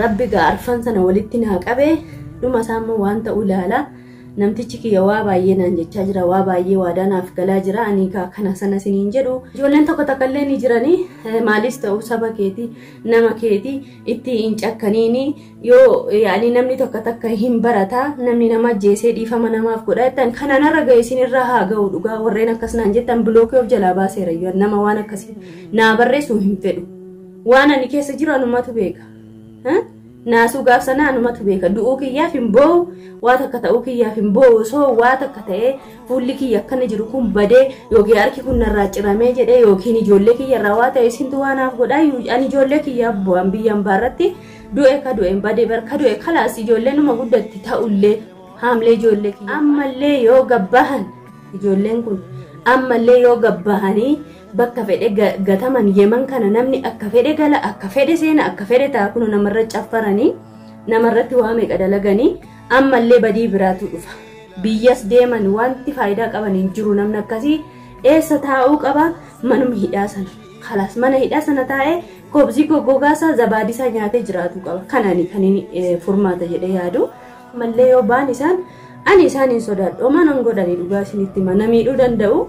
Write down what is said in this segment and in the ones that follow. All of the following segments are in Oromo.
Rabbi gaa arfan sana walitti naa qabe dhuma isaa immoo waan ta'u ilaala. Namtichi kiyya waa baay'ee naan jechaa jira, waa baay'ee waadaa naaf galaa jira. Ani gaa kana sana siniin jedhu. Ijoolleen tokko takka illee ni jiranii maalis ta'u saba keetii nama keetii itti hin cakkaniini yoo yaani namni tokko takka hin barata namni nama ajjeesee dhiifama namaaf godha jettan kana narra ga'e isinirraa haa ga'u dhugaa warreen akkas naan jettan bilookii of jalaa baaseera iyyuu nama waan akkasii naa barreessu hin fedhu. Waan ani keessa jiru anumatu beeka. Naasuu gaaf sanaa anumatu beeka. Du'uu kiyyaaf hin boo'u, waa takka ta'uu kiyyaaf hin boo'u. Osoo waa takka ta'ee fuulli kiyya akkana jiru kun badee yookiin harki kun narraa ciramee jedhee yookiin ijoollee kiyya irraa waa ta'e isintu waa naaf godhaa. Ani ijoollee kiyyaaf bo'an biyya hambaa irratti du'e ka du'e badee bar ka du'e kalaas ijoollee numa guddatti ta'ullee haamlee ijoollee kiyya. Ammallee yoo gabbahan ijoolleen kun ammallee yoo gabbahanii bakka fedhe gataman Yemen kana namni akka fedhe gala akka fedhe seena akka fedhe ta'a kunu namarra caffaranii namarratti waa meeqa dalaganii ammallee badii biraatu dhufa. Biyyas deeman wanti faayidaa qaban hin jiru namni akkasii eessa taa'uu qaba manuma hidhaa sana. Kalaas mana hidhaa sana taa'ee kobzii goggogaasaa zabaadisaa nyaatee jiraatu qaba. Kanani kan inni furmaata jedhee yaadu. Ammallee yoo ba'an isaan ani isaan hin sodaadhu. Homaa nan godhani dhugaa isinitti hima. Na miidhuu danda'u.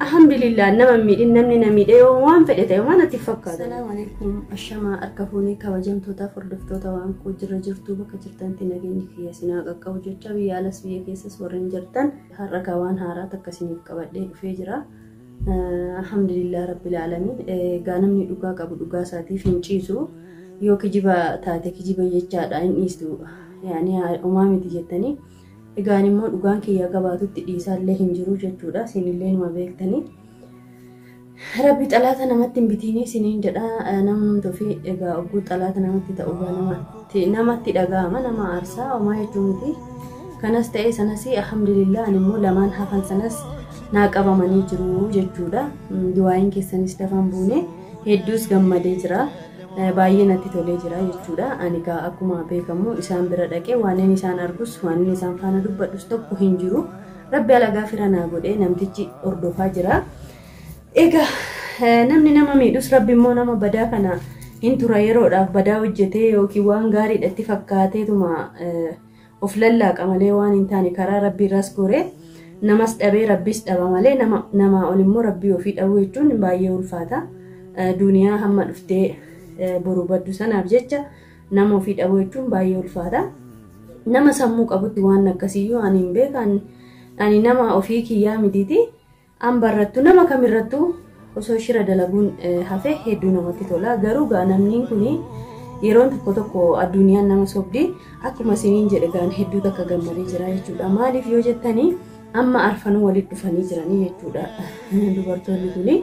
Alhamdulillah nama hin miidhin namni na miidhe yoo waan fedhe ta'e waan natti fakkaatu. Salaamu alaikum ashamaa harka fuunee kabajamtoota hordoftoota waan koo jirra jirtuu bakka jirtantti nageenyi kiyya isin haa qaqqabu jecha biyya alas biyya keessas warreen jirtan har'a gaa waan haaraa takka isiniif qabadhee dhufee jira. Alhamdulillah rabbil alamin gaa namni dhugaa qabu dhugaa isaatiif hin ciisu yoo kijiba taate kijiba jechaadha hin dhiistu yaani homaa miti jettanii. Egaan immoo dhugaan kiyya gabaatutti dhiisaallee hin jiru jechuudha. Isinillee numa beektanii. Rabbi xalaata namatti hin bitiinii isiniin jedha. Namni ofii egaa ogguu xalaata namatti ta'u namatti dhaga'ama nama aarsaa homaa jechuu miti. Kanas ta'e sanas alhamdulillah ani immoo lamaan hafan sanas naa qabamanii jiru jechuudha. Du'aayin keessanis lafaan buune hedduus gammadee jira. Baay'ee natti tolee jira jechuudha. Ani egaa akkuma beekamu isaan bira dhaqee waan isaan argus waan isaan faana dubbadhus tokko hin jiru. Rabbi alagaa fira naa godhee namtichi hordofaa jira. Egaa namni nama miidhus Rabbi immoo nama badaa kana hin tura yeroodhaaf badaa hojjetee yookiin waan gaariidha itti fakkaateetuma of lallaaqa malee waan hin taane karaa Rabbi irraas goree namas dhabee Rabbis dhaba malee nama ol immoo Rabbii ofii dhabuu jechuun baay'ee ulfaata. Duniyaa hamma dhuftee boru baddu sanaaf jecha nama ofii dhabuu jechuun baay'ee ulfaata. Nama sammuu qabutti waan akkasiyyuu ani hin beekan ani nama ofii kiyyaa mitiiti. An barrattu nama kamirrattuu osoo shira dalaguun hafe hedduu namatti tola. Garuu gaa namni kun yeroon tokko tokko addunyaan nama sobdi akkuma isiniin jedhe gaan hedduu takka gammadee jira jechuudha. Maaliif yoo jettanii amma arfanuu walitti dhufanii jiranii jechuudha. Dubartoonni kuni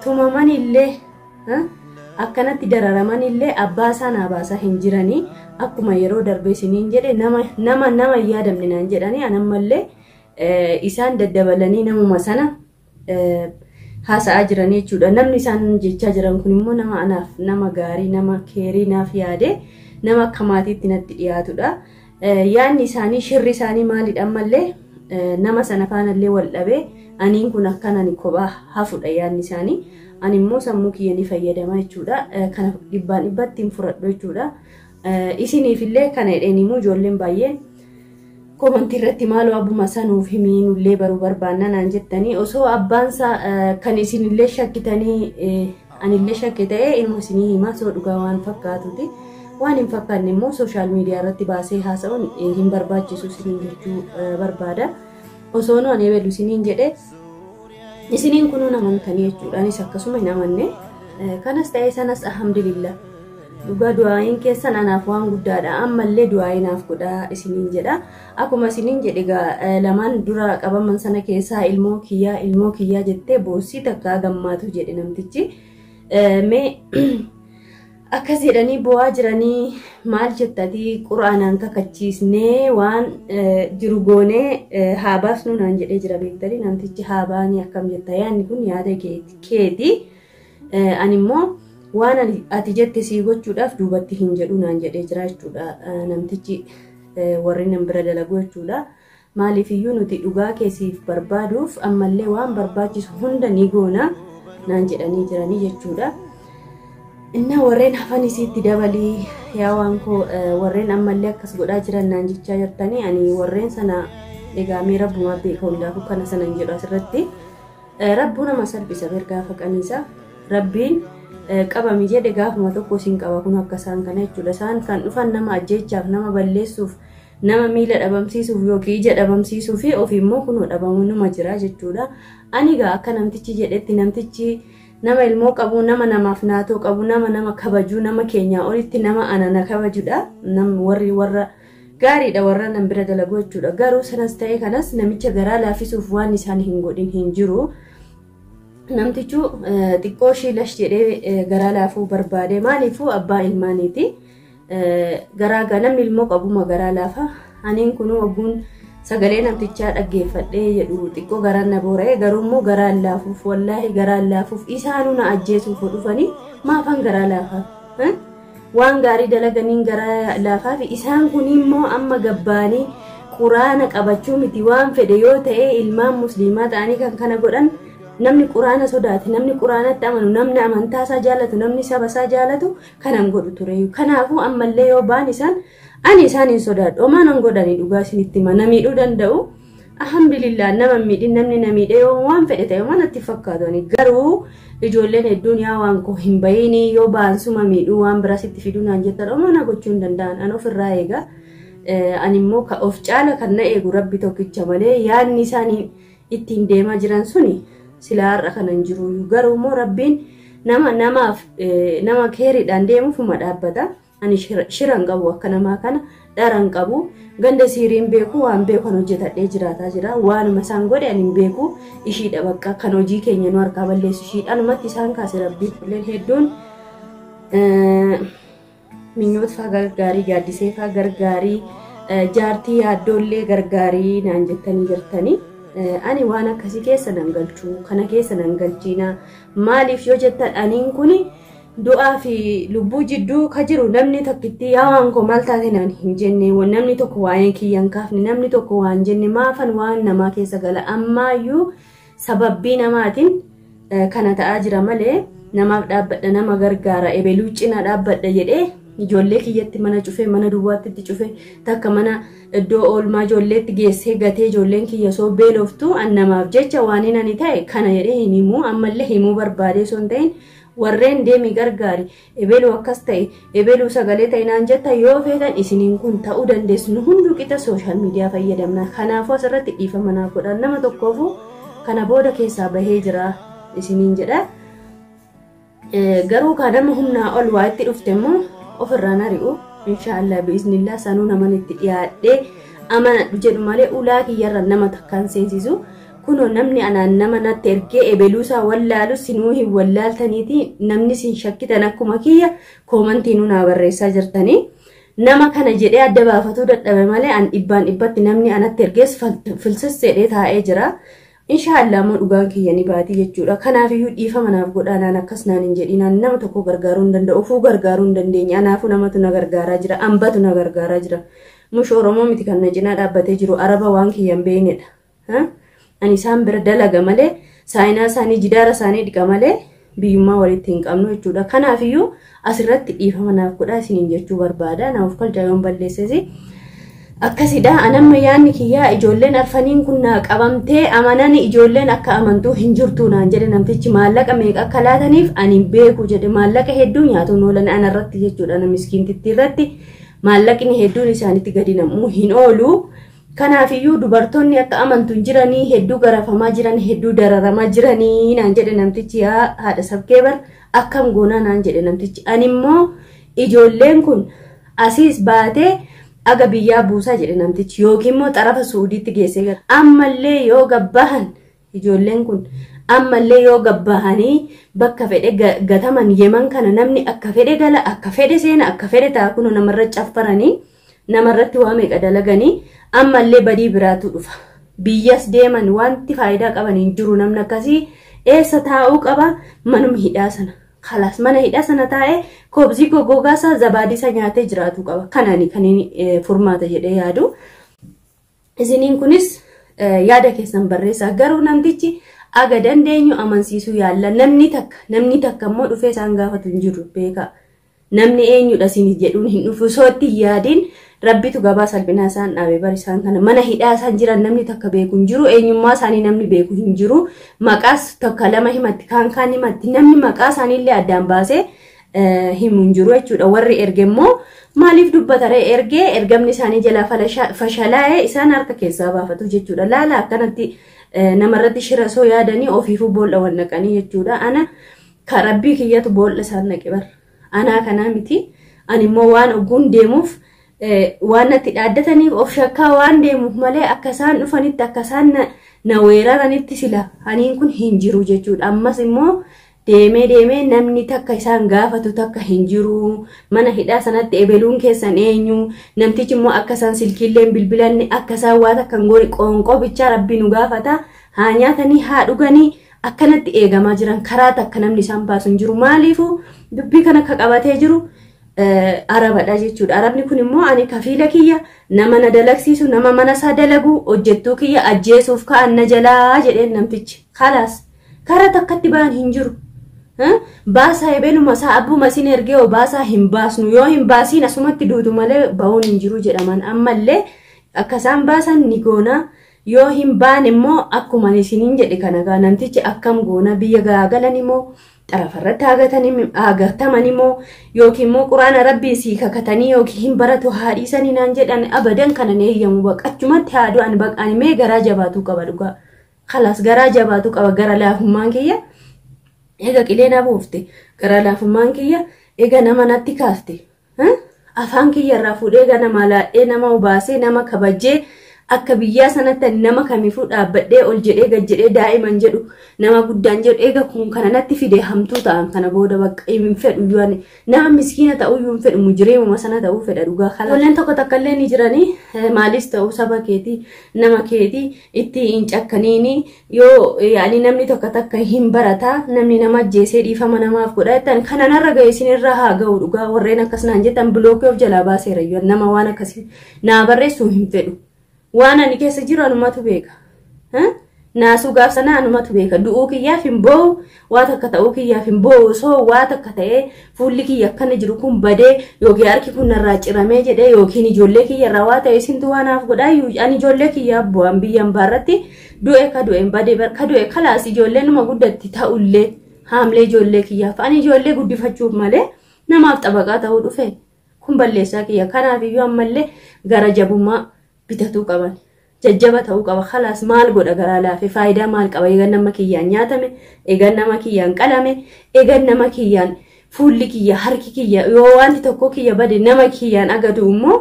tumaman illee akkanatti dararaman illee abbaa isaa naa baasaa hin jiranii akkuma yeroo darbee isiniin jedhe nama nama nama hin yaadamne naan jedhanii anammallee isaan daddabalanii namuma sana haasa'aa jiran jechuudha. Namni isaan jechaa jiran kun immoo nama anaaf nama gaarii nama keerii naaf yaade nama akka maatiitti natti dhiyaatudha. Yaadni isaanii shirri isaanii maalidha ammallee nama sana faanallee wal dhabee aniin kun akkan ani kophaa hafudha yaadni isaanii. Ani immoo sammuu kiyya ni fayyadama jechuudha. Kana dhibbaan dhibbatti hin fudhadhu jechuudha. Isiniifillee kana jedheen immoo ijoolleen baay'een komantii irratti maaloo abbuma isaa nuuf himii nullee baruu barbaanna naan jettanii osoo abbaan isaa kan isinillee shakkitanii anillee shakke ta'ee ilma isinii himaa osoo dhugaa waan fakkaatuti. Waan hin fakkaanne immoo sooshaal miidiyaa irratti baasee haasa'uun hin barbaachisu isiniin jechuu barbaada. Osoo nu ani ebelu isiniin jedhe isiniin kunuun amantanii jechuudha. Anis akkasuma hin amanne. Kanas ta'ee sanas alhamdulillah. Dhugaa du'aa'iin keessan anaaf waan guddaadha. Ammallee du'aa'ii naaf godhaa isiniin jedha. Akkuma isiniin jedhe egaa lamaan dura qabaman sana keessaa ilmoo kiyyaa ilmoo kiyyaa jettee boossii takka gammaatu jedhe namtichi. Mee akkas jedhanii bo'aa jiranii maal jettati quraanaan kakachiisnee waan jiru goonee haa baasnu naan jedhee jira beektanii namtichi haa baanii akkam jetta yaadni kun yaada keeti. Ani immoo waan ati jette sii gochuudhaaf duubatti hin jedhu naan jedhee jira jechuudha namtichi warri nan bira dalagu jechuudha. Maaliifiyyuu nuti dhugaa kee siif barbaaduuf ammallee waan barbaachisu hunda ni goona naan jedhanii jiranii jechuudha. Inna warreen hafan isiitti dabalii yaa waan koo warreen ammallee akkas godhaa jiran naan jechaa jirtanii ani warreen sana egaa mee rabbumaa beeka hundaafuu kana sanan jedhu asirratti rabbuu nama salphisa gaafa qaniisa rabbiin qabami jedhe gaafuma tokko isin qaba kun akka isaan kana jechuudha. Isaan kan dhufan nama ajjeechaaf, nama balleessuuf, nama miila dhabamsiisuuf yookiin ija dhabamsiisuuf fi ofii immoo kunoo dhabamu numa jira jechuudha. Ani egaa akka namtichi jedhetti namtichi nama ilmoo qabu, nama namaaf naatoo qabu, nama nama kabaju, nama keenyaa olitti nama anana kabajudha. Nam warri warra gaariidha warra nan bira dalagu jechuudha. Garuu sanas ta'e kanas namicha garaa laaffisuuf waan isaan hin godhin hin jiru. Namtichu xiqqoo ishii lash jedhee garaa laafuu barbaade maaliifuu abbaa ilmaaniiti. Garaa namni ilmoo qabuma garaa laafa. Aniin kunuu ogguun sagalee namtichaa dhaggeeffadhee jedhu xiqqoo garaan na boora'e garuu immoo garaan laafuuf wallaahi garaan laafuuf isaanuu na ajjeesuuf dhufanii maafan garaa laafa. Waan gaarii dalaganiin garaa laafaa fi isaan kun immoo amma gabbaanii quraana qabachuu miti waan fedhe yoo ta'e ilmaan musliimaa ta'anii kan kana godhan namni quraana sodaate, namni quraanatti amanu, namni amantaa isaa jaalatu, namni saba isaa jaalatu kanan godhu ture. Kanaafuu ammallee yoo baan isaan ani isaan hin sodaadhu. Homaa nan godhanii dhugaa isinitti hima. Na miidhuu danda'u. Alhamdulillah nama miidhin namni na miidhe yoo waan fedhe ta'e homaa natti fakkaatu. Garuu ijoolleen hedduun yaa waan koo hin bahinii yoo baan suma miidhuu waan biraas itti fiduu naan jettan homaa na gochuu hin danda'an. An ofirraa eega. Ani immoo of caala kan na eegu rabbi tokkicha malee yaadni isaanii ittiin deemaa jiran suni sila har'a kana hin jiru. Garuu immoo rabbiin nama namaaf nama keeriidhaan deemuufuma dhaabbata. Ani shiran qabu akka namaa kana dharan qabu. Ganda siiriin beeku waan beeku kan hojjetadhee jiraataa jira. Waanuma isaan godhe ani hin beeku. Ishiidha bakka kan hojii keenya nu harkaa balleessu ishiidha. Anumatti isaan kaase rabbiin. Illeen hedduun minyoota faa gargaarii, gaaddisee faa gargaarii, jaartii yaaddoollee gargaarii naan jettanii jirtanii. Ani waan akkasii keessa nan galchuu, kana keessa nan galchiina. Maaliif yoo jettan aniin kuni du'aa fi lubbuu jidduu ka jiru namni tokkitti yaa waan koo maal taate naan hin jenne, namni tokko waa'ee kiyya hin kaafne, namni tokko waan jenne maafan waan namaa keessa gala. Ammaayyuu sababbii namaatiin kana ta'aa jira malee namaaf dhaabbadha, nama gargaara, ebeluu cina dhaabbadha jedhee ijoollee kiyyatti mana cufee mana duwwaatti itti cufee takka mana iddoo oolmaa ijoolleetti geessee gatee ijoolleen kiyya soo beeloftu an namaaf jecha waan hin ani ta'e kana jedhee hin himuu. Ammallee himuu barbaadee osoo hin ta'in warreen deemi gargaari ebeluu akkas ta'e ebeluu sagalee ta'e naan jetta yoo feetan isiniin kun ta'uu dandeessu. Nu hunduu qixa social media fayyadamna. Kanaafuu asirratti dhiifama naaf godhan nama tokkoofuu kana booda keessaa bahee jira isiniin jedha. Garuu kan nama humnaa ol waa itti dhufte immoo ofirraan ari'u inshaallah biiznillah sanuu naman itti dhiyaadhee amanadhu jedhu malee ulaa kiyyarra nama takkaan seensisu. Kunoo namni anaan nama natti ergee ebeluusaa wallaalu sinuu hin wallaaltaniiti namni sin shakkitan akkuma kiyya koomantii nu naa barreessaa jirtanii. Nama kana jedhee adda baafatuu dadhabe malee an dhibbaan dhibbatti namni anatti ergees filsisseedhee taa'ee jira. Inshaallah immoo dhugaan kiyya ni baati jechuudha. Kanaafiyyuu dhiifama naaf godhaa naan akkas naan hin jedhinaan nama tokko gargaaruu hin danda'u. Ofuu gargaaruu hin dandeenye. Anaafuu namatu na gargaaraa jira. Ambatu na gargaaraa jira. Mush Oromoo miti kan na cinaa dhaabbatee jiru Araba waan kiyya hin beeknedha. Ani isaan bira dalaga malee saayinaa isaanii jidaara isaanii dhiqa malee biyyummaa walitti hin qabnu jechuudha. Kanaafiyyuu asirratti dhiifama naaf godhaa isiniin jechuu barbaada. Naaf kolchaa yoon balleessesi. Akkasidha. Anamma yaanni kiyyaa ijoolleen arfaniin kun naa qabamtee amanani ijoolleen akka amantuu hin jirtu naan jedhe namtichi maallaqa meeqa akka laataniif ani hin beeku jedhe maallaqa hedduu nyaatuun oolan anarratti jechuudha. Na miskiintitti irratti maallaqni hedduun isaanitti gadi nam'uu hin oolu. Kanaafiyyuu dubartoonni akka amantu hin jiranii hedduu garafamaa jiran hedduu dararamaa jiranii naan jedhe namtichi yaa haadha sabkeebar akkam goonaa naan jedhe namtichi. Ani immoo ijoolleen kun asiis baatee aga biyyaa buusaa jedhe namtichi yookiin immoo xarafa Suudiitti geessee gara. Ammallee yoo gabbahan ijoolleen kun ammallee yoo gabbahanii bakka fedhe gataman Yeman kana namni akka fedhe gala akka fedhe seena akka fedhe ta'a kunoo namarra caffaranii namarratti waa meeqa dalaganii ammallee badii biraatu dhufa. Biyyas deeman wanti faayidaa qaban hin jiru namni akkasii eessa taa'uu qaba manuma hidhaa sana. Kalaas mana hidhaa sana taa'ee kobzii goggogaasaa zabaadii nyaatee jiraatu qaba. Kanani kan inni furmaata jedhee yaadu. Isiniin kunis yaada keessan barreessaa. Garuu namtichi Aga dandeenyu amansiisuu yaalla. Namni takka immoo dhufee isaan gaafatu hin jiru beekaa. Namni eenyudha isin jedhuun hin dhufu osoo itti yaadiin rabbitu gabaa salphinaa isaan dhaabe bar isaan kana mana hidhaa isaan jiran namni takka beeku hin jiru eenyummaa isaanii namni beeku hin jiru maqaas tokko lama himatti kaan himatti namni maqaa isaaniillee addaan baasee himu hin jiru jechuudha. Warri erge immoo maaliif dubbataree ergee ergamni isaanii jalaa fashalaa'ee isaan harka keessaa baafatu jechuudha. Laala akkanatti namarratti shira osoo yaadanii ofiifuu boolla wal naqanii jechuudha. Ana kan rabbii kiyyatu boolla isaan naqe bara. Anaa kanaa miti. Ani immoo waan ogguun deemuuf waan natti dhaaddataniif of shakkaa waan deemuuf malee akka isaan dhufanitti akka isaan na weeraranitti sila aniin kun hin jiru jechuudha. Ammas immoo deemee namni takka isaan gaafatu takka hin jiru. Mana hidhaa sanatti ebeluun keessan eenyu? Namtichi immoo akka isaan silkiillee hin bilbilanne akka isaan waa takka hin goone qoonqoo bichaa rabbi nu gaafata. Haa nyaatanii haa dhuganii akkanatti eegamaa jiran karaa takka namni isaan baasu hin jiru. Maaliifuu dubbii kana akka qabatee jiru arabadha jechuudha. Arabni kun immoo ani kafiila kiyya nama na dalagsiisu nama mana isaa dalagu hojjettuu kiyya ajjeesuuf ka'an na jalaa jedheen namtichi. Kalaas karaa takkatti ba'an hin jiru. Baasaa ebeluma isaa abbuma isin ergee hoo baasaa hin baasnu yoo hin baasiin asumatti duutu malee ba'uun hin jiru jedhaman. Ammallee akka isaan baasan ni goona. Yoo hin baane immoo akkuma isiniin jedhe kana gaa namtichi akkam goona biyya gaagalan immoo xarafarratti hagataman immoo yookiin immoo quraana rabbii sii kakatanii yookiin hin baratu haa dhiisanii naan jedhan abadan kana ni eeyyamu baqachumatti haa du'an baqani mee garaa jabaatuu qaba dhugaa. Kalaas garaa jabaatuu qaba gara laafummaan kiyya eega qilee na buufte gara laafummaan kiyya eega nama natti kaafte afaan kiyya irraa fuudhee eega nama laadhee nama obaasee nama kabajjee akka biyyaa sanatti nama kamiifuu dhaabbadhee ol jedhee gad jedhee daa'iman jedhu nama guddaan jedhu eega kun kana natti fide hamtuu ta'an kana booda bakka hin fedhu iyyuu ani nama miskiina ta'uu iyyuu hin fedhu mujriimuma sana ta'uu fedha dhugaa kana. Ijoolleen tokko takka illee ni jiranii maalis ta'uu saba keetii nama keetii itti hin cakkaniini yoo yaani namni tokko takka hin barataa namni nama ajjeesee dhiifama namaaf godha jettan kana narra ga'e isinirra haa ga'u dhugaa warreen akkas naan jettan bilookii of jalaa baaseera iyyuu nama waan akkasii naa barreessuu hin fedhu. Waan ani keessa jiru anumatu beeka. Naasuu gaaf sana anumatu beeka. Du'uu kiyyaaf hin boo'u, waa takka ta'uu kiyyaaf hin boo'u. Osoo waa takka ta'ee fuulli kiyya akkana jiru kun badee yookiin harki kun narraa ciramee jedhee yookiin ijoollee kiyya irraa waa ta'e isintu waan naaf godhaa ani ijoollee kiyyaaf bu'aan biyyan baarratti du'e ka du'e badee ka du'e kalaas ijoollee numa guddatti ta'ullee haamlee ijoollee kiyyaaf ani ijoollee guddifachuuf malee namaaf xabaqaa ta'uu dhufe kun balleessaa kiyya. Kanaaf iyyuu ammallee gara jabummaa bitatuu qaban jajjaba ta'uu qaba. Kalaas maal godha garaa laafe faayidaa maal qaba eegan nama kiyyaan nyaatame eegan nama kiyyaan qalame eegan nama kiyyaan fuulli kiyya harki kiyya yoo wanti tokko kiyya bade nama kiyyaan agadu immoo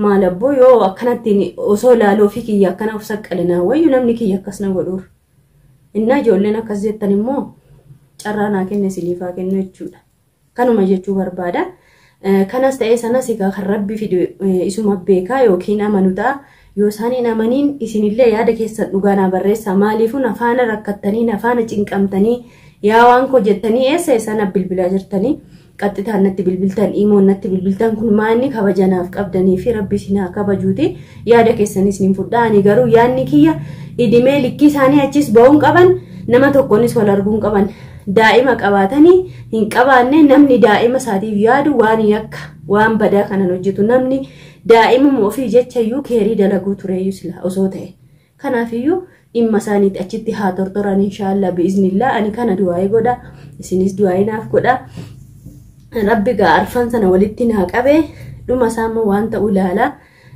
maal abboo yoo akkanatti osoo laaloo fi kiyya akkana of saqqalinaa wayyu namni kiyya akkas na godhuuf. Innaa ijoolleen akkas jettan immoo carraa naa kenne isiniifaa kennu jechuudha. Kanuma jechuu barbaada. Kanas ta'ee sanas egaa kan rabbi fidu isuma beekaa yookiin amanu ta'a. Yoo isaan hin amaniin isinillee yaada keessan dhugaa naa barreessaa. Maaliifuu nafaana rakkattanii nafaana cinqamtanii yaa waan koo jettanii eessa isaan bilbilaa jirtanii qaxxitaan natti bilbiltan imoon natti bilbiltan kun maanni kabajanaaf qabdanii fi rabbi isin haa kabajuuti yaada keessanis ni fudhaa. Ani garuu yaadni kiyya idimee likkii isaanii achis ba'uun qaban nama tokkonis wal arguun qaban. Daa'ima qabaatanii hin qabaanne namni daa'ima isaatiif yaadu waan yakka waan badaa kanan hojjetu namni daa'imuma ofii jecha iyyuu keerii dalaguu tureeyyuu sila osoo ta'e. Kanaafiyyuu dhimma isaaniitti achitti haa tortoran inshaallah biiznillah. Ani kana du'aa'ee godha isinis du'aa'ee naaf godha. Rabbi gaa arfan sana walitti naa qabe dhuma isaa immoo waan ta'u ilaala.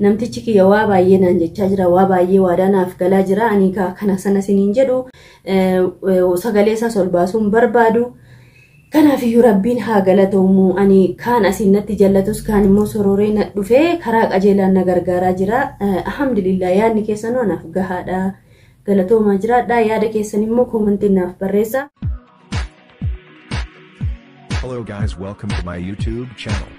Namtichi kiyya waa baay'ee naan jechaa jira waa baay'ee waadaa naaf galaa jira ani kana sana isiniin jedhu sagalee isaas ol baasuun barbaadu. Kanaafiyyuu rabbiin haa galatoomu ani kaan asiin natti jallatus kaan immoo sororee na dhufee karaa qajeelaan na gargaaraa jira. Alhamdulillah yaadni keessanuu anaaf gahaadha. Galatoomaa jiraadha. Yaada keessan immoo koomantiin naaf barreessa. Hello guys, welcome to my YouTube channel.